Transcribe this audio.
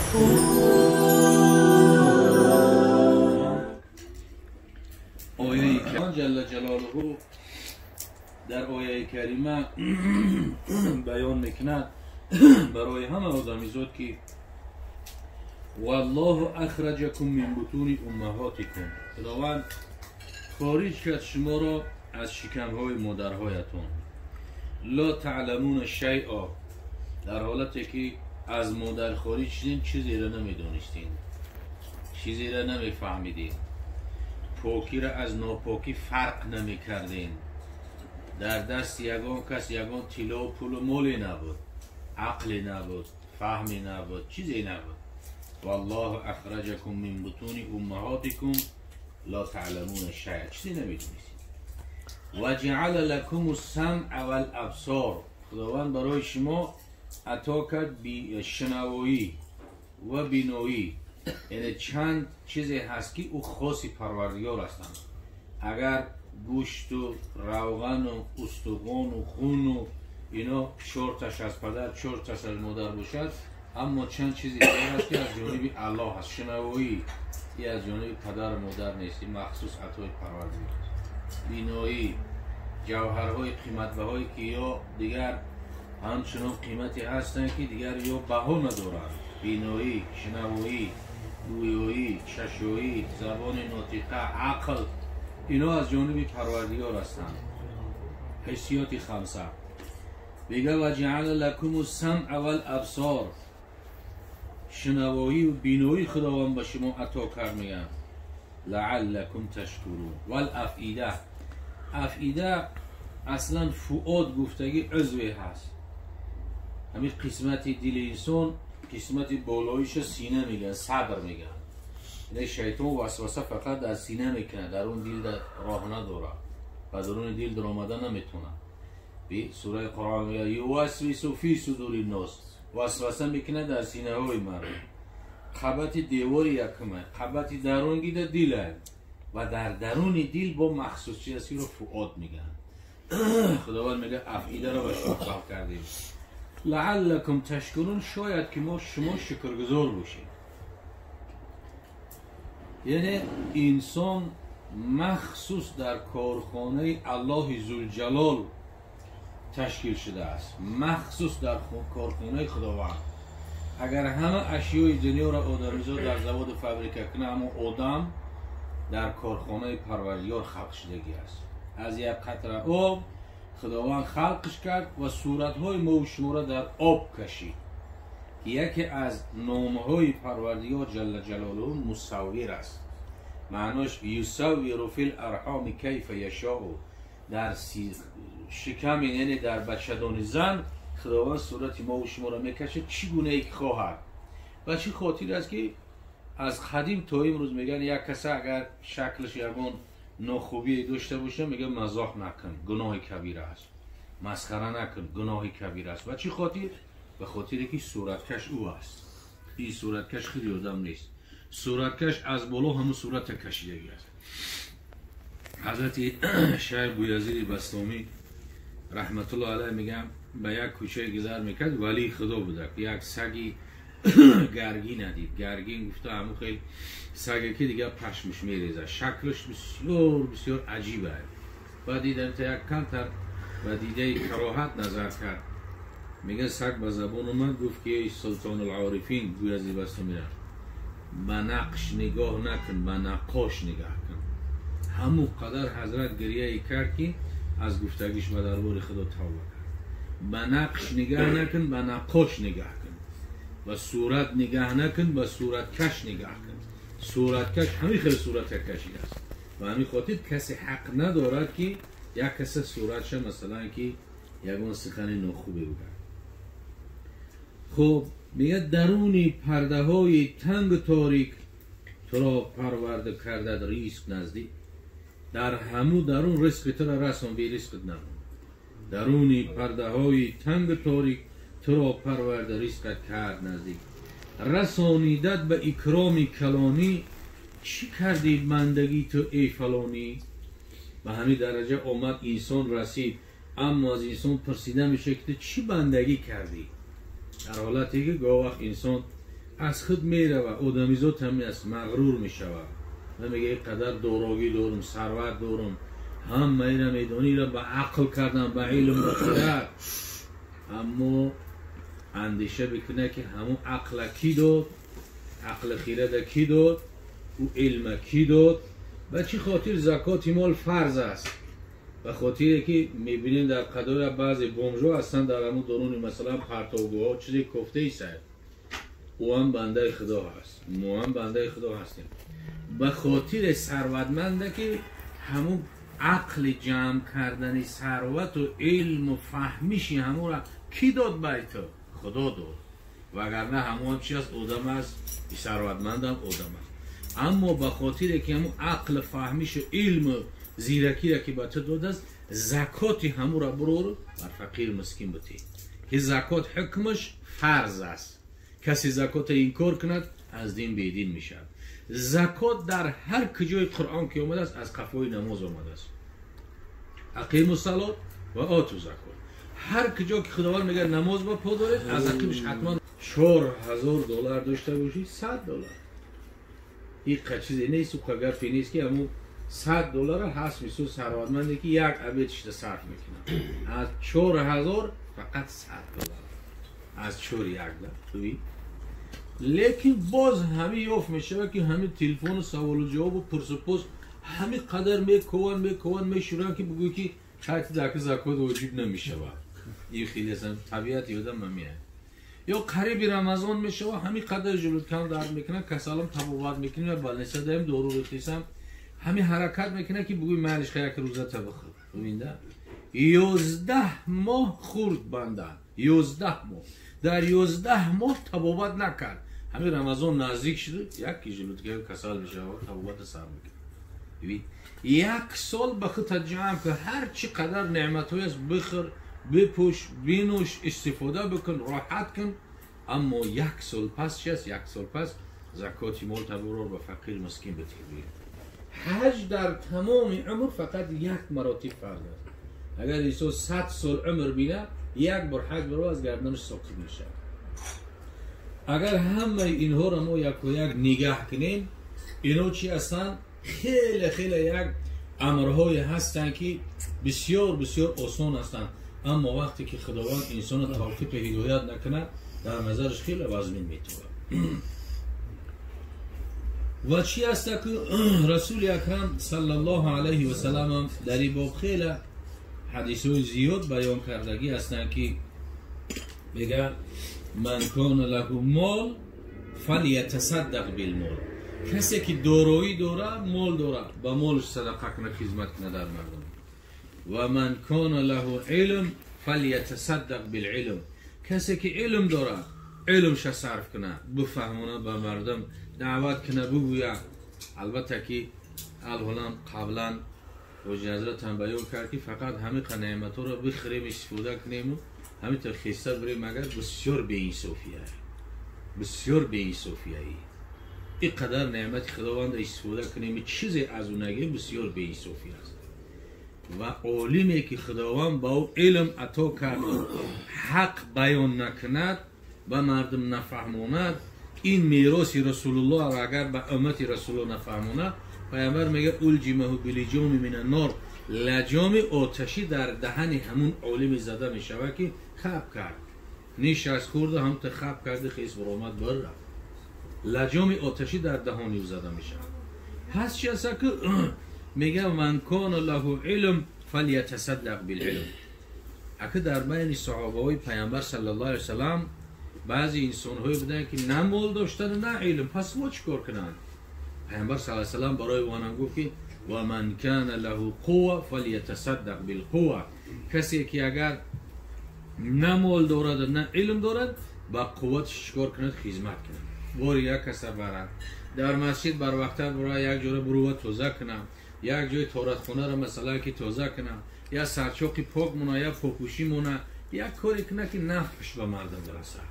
آیه جل جلاله در آیه کریمه بیان میکند برای همه آدمیزاد که والله اخرجکم من بطون امهاتکم، خداوند خارج کرد شما را از شکمهای مادرهایتان. لا تعلمون شیئا، در حالتی که از مادر خارج شدین چیزی را نمیدانستین، چیزی را نمیفهمیدین، پاکی را از ناپاکی فرق نمیکردین، در دست یگان کس یگان طلا و پول و مالی نبود، عقلی نبود، فهمی نبود، چیزی نبود. والله اخرجکم من بطون امهاتکم لا تعلمون شیئا، چیزی نمیدونستید. و جعل لکم السمع والابصار، خداوند برای شما عطا کرد شنوایی و بینایی. یعنی چند چیزی هست که او خاصی پروردگار هستند. اگر گوشت و روغن و استخوان و خون و اینا 4 تاش از پدر 4 تاش از مادر باشد، اما چند چیزی دیگر هست که از جانب الله هست. شنوایی ای از جانب پدر و مادر نیست، این مخصوص عطای پروردگار است. بینایی، جوهرهای قیمتبهایی که یا دیگر همچنان قیمتی هستند که دیگر یا بها ندارند. بینایی، شنوایی، گویایی، چشایی، زبان ناطقه، عقل، اینا از جانب پروردگار هستند. حسیات خمسه. میگه و جعل لکم السمع والابصار، شنوایی و بینایی خداوند به شما عطا کرد. میگن لعلکم تشکرون. والافئده، افئده اصلا فؤاد گفتگی عضوی هست. همین قسمت دل انسان، قسمت بالایش سینه میگن، صبر میگن. یعنی شیطان وسوسه فقط در سینه میکنه، در اون دل در راه نداره و درون دل در آمده نمیتونه. به سوره قرآن میگه یوسوس فی صدور الناس، وسوسه میکنه در سینه های مردم. قبط دیوار یکمه، قبط درون در دل و در درون دل با مخصوص چیزی رو فؤاد میگن. خداوند میگه افئده رو به شما خلق کردیم لعلکم تشکرون، شاید که ما شما شکرگزار باشیم. یعنی انسان مخصوص در کارخانه الله ذوالجلال تشکیل شده است، مخصوص در کارخانه خداوند. اگر همه اشیای دنیا را آدمیزاد در زواد فابریکه کنه، اما آدم در کارخانه پروردگار خلق شدگی است. از یک قطره آب خداوند خلقش کرد و صورتهای ما و شما را در آب کشید. یکی از نامهای پروردگار جل جلاله مصور است. معناش یصور فی الارحام کیف یشاء، در شکم یعنی در بچه‌دان زن خداوند صورت ما و شما را میکشه چگونه یک خواهد. و چه خاطر است که از قدیم تا امروز میگن یک کس اگر شکلش یگان ناخوبی داشته باشه میگه مزاح نکن، گناه کبیره است، مسخره نکن، گناه کبیره است. و چی خاطر؟ به خاطر که صورتکش او است. این صورتکش خیلی آدم نیست، صورتکش از بالا همون صورت کشیدگی است. حضرت شیخ بویزید بسطامی رحمت الله علیه میگم به یک کوچه گذر میکرد، ولی خدا بوده، یک سگی گرگین ندید. گرگین گفته همون خیلی سگی که دیگه پشمش میریزه، شکلش بسیار بسیار عجیبه. بعد دیدم تا یک کمتر و دیده کراهت نظر کرد. میگه سگ به زبان اومد گفت که سلطان العارفین بویزید بسطامی را به نقش نگاه نکن، به نقاش نگاه کن. همون قدر حضرت گریه کرد که از گفتگیش به دربار خدا توبه کرد. به نقش نگاه نکن، به نقاش نگاه کن. به صورت نگاه نکن، به صورت کش نگاه کن. صورت کش همین خیلی صورت کشی است. و همین خاطر کسی حق ندارد که یک کس صورتش مثلا که یگان سخن ناخوبی بگه. خب میگه درونی پرده های تنگ تاریک تو را پرورده کرده ریسک نزدیک. در همو درون رزق تو را رسان، بی رزقت نمون. درونی پرده های تنگ تاریک تو را پرورده رزقت کرد نزدیک. رسانیدت به اکرام کلانی، چی کردی بندگی تو ای فلانی؟ به همین درجه آمد انسان رسید، اما از انسان پرسیده میشه که تو چی بندگی کردی؟ در حالتی که گاه وقت انسان Аз худ мерава, одамизод ҳамин аст, мағрур мешава. Мега ин қадар дорогӣ дорум, сарват дорум, ҳама ира медонӣ, ира ба ақл кардам, ба илм, ба хирад. Аммо андеша бикунад, ки ҳамун ақла кӣ дод, ақли хирада кӣ дод, ӯ илма кӣ дод. Ба чӣ хотир закоти мол фарз аст? Ба хотире ки мебинем дар қадоя баъзе бомжо ҳастанд, дар ҳамун доруни масалан партовгоҳҳо чизе кофтаи сай. Ӯ ҳам бандаи Худо ҳаст, мо ҳам бандаи Худо ҳастем. Ба хотири сарватманде ки ҳамун ақли ҷамъ кардани сарвату илму фаҳмиши ҳамонро кӣ дод бай ту? Худо дод. Вагарна ҳамон чи аст? Одам аст, сарватмандам одам аст. Аммо ба хотире ки ҳамун ақл, фаҳмишу илму зиракиро ки ба ту додааст, закоти ҳамонро бурор бар фақир мискин битӣ, ки закот ҳукмаш фарз аст. Касе закота инкор кунад, аз дин бедин мешавад. Закот дар ҳар куҷои Қуръон ки омадааст, аз қафои намоз омадааст. Ақиму салот ва оту закот. Ҳар куҷо ки Худованд мегӯяд намоз ба по доред, аз ақибаш ҳатман $4000 дошта бошӣ, $100. Ин чизе нест, қа гапе нест, ки ҳамун $100 ҳаст. Мисол сарватманде ки як обед шида сарф мекунад, аз 4000 фақат $100, аз чор як да. Лекин боз ҳамин ёфт мешавад, ки ҳамин телефону саволу ҷавобу пурсупос ҳамин қадар мекованд, мекованд, мешӯранд, ки бигӯй ки хайти даки закот воҷиб намешавад. Ин хеле табиати одам ҳамин. Ё қариби Рамазон мешавад, ҳамин қадар желудкам дард мекунад, касалам табобат мекунем, ва больница даем, дору рехтисам, ҳамин ҳаракат мекунад, ки бигӯй майлиш, як рӯзата бихӯр. Бибинда, 11 моҳ хӯрд банда, 11 моҳ, дар 11 моҳ табобат накард. Ҳамин Рамазон наздик шуд, як желудка касал мешавад, табобата сар мекунад. Як сол ба худта ҷамъ кун, ҳар чӣ қадар неъматҳояст бихӯр, бипӯш, бинӯш, истифода бикун, роҳат кун. Аммо як сол пас чи аст? Як сол пас закоти мол табурор ба фақир мискин битӣ. Ҳаҷ дар тамоми умр фақат як маротиб фарз аст. Агар инсон 100 сол умр бинад, як бор ҳаҷ баро, аз гарданаш соқит мешавад. Агар ҳамаи инҳоро мо яку як нигаҳ кунем, ино чӣ ҳастанд? Хеле хеле як амрҳое ҳастанд, ки бисёр бисёр осон ҳастанд, аммо вақте ки Худованд инсонро тавфиқи ҳидоят накунад, дар назараш хеле вазмин метавад. Ва чӣ ҳаста, ки Расули Акрам саллаллоҳу алайҳи васалламам дар ин боб хеле ҳадисҳои зиёд баён кардагӣ ҳастанд, ки мега: ман кона лаҳу мол фалятасаддақ билмол. Касе ки дороӣ дора, мол дора, ба молш садақа кунад, хизмат кунад дар мардум. Ва ман кона лаҳу илм фалятасаддақ билилм. Касе ки илм дора, илмша сарф кунад, бифаҳмонад ба мардум, даъват кунад, бигӯяд. Албатта ки алҳолам қаблан ҳоҷи ҳазратам баён кард, ки фақат ҳамин неъматҳоро бихӯрем, истифода кунему ҳаминтор хеста бирем, агар бисёр беинсофия, бисёр беинсофияи. Ин қадар неъмати Худованда истифода кунем, чизе аз ӯ нагирем, бисёр беинсофӣ аст. Ва олиме ки Худованд ба ӯ илм ато кард, ҳақ баён накунад, ба мардум нафаҳмонад, ин мероси Расулуллоҳро агар ба уммати Расулуллоҳ нафаҳмонад, Пайғамбар мегӯяд: улҷимаҳу билиҷоми минаннор. Лаҷоми оташӣ дар даҳани ҳамун олиме зада мешавад, ки хаб кард, нишаст, хӯрда, ҳамта хаб карди, хес баромад, бар рафт. Лаҷоми оташӣ дар даҳони ӯ зада мешавад. Ҳаст чи аста, ки мега: ман кона лаҳу илм фалятасаддақ билилм. Ака дар байни саҳобаҳои Пайғамбар саллаллоҳу алайҳи васаллам баъзе инсонҳое буданд, ки на мол доштанд, на илм. Пас мо чӣ кор кунанд? Пайғамбар саллаллоҳу алайҳи васаллам барои онам гуфт, ки ва ман кана лаҳу қувва фалятасаддақ билқувва. Касе ки агар на мол дорад, на илм дорад, ба қувваташ чӣ кор кунад? Хизмат кунад, бори як каса барад, дар масҷид барвақттар бура, як ҷора бурува тоза кунад, як ҷои торатхонаро масалан ки тоза кунад, як сарчоқи пок мона, як покӯшӣ мона, як коре кунад, ки нафъш ба мардум расад.